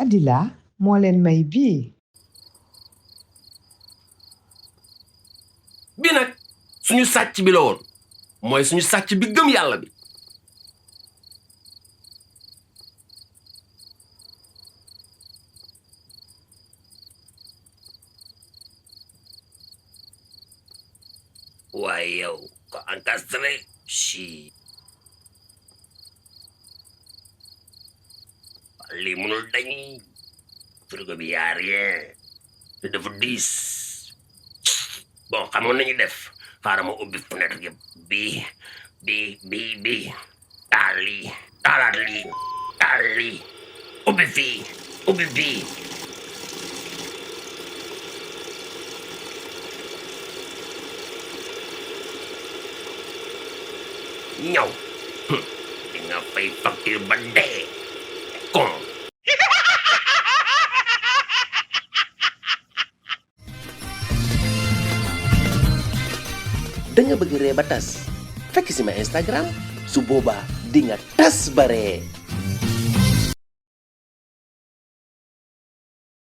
Adila moo leen may bii. bi nag suñu sàcc bi la woon mooy suñu sàcc bi gëm yàlla bi. waaye yow ko encastré si lii mënul dañ frigo bi yaa rien te dafa diis. bon xamoon nañu def xaaral ma ubbi fenêtre yëpp bii taal lii taalaat lii taal lii ubbi fii ubbi fii. ñaw di nga fay facture ba dee kon. da nga bëgg ree ba tas fekk si ma Instagram su boobaa di nga tas ba ree.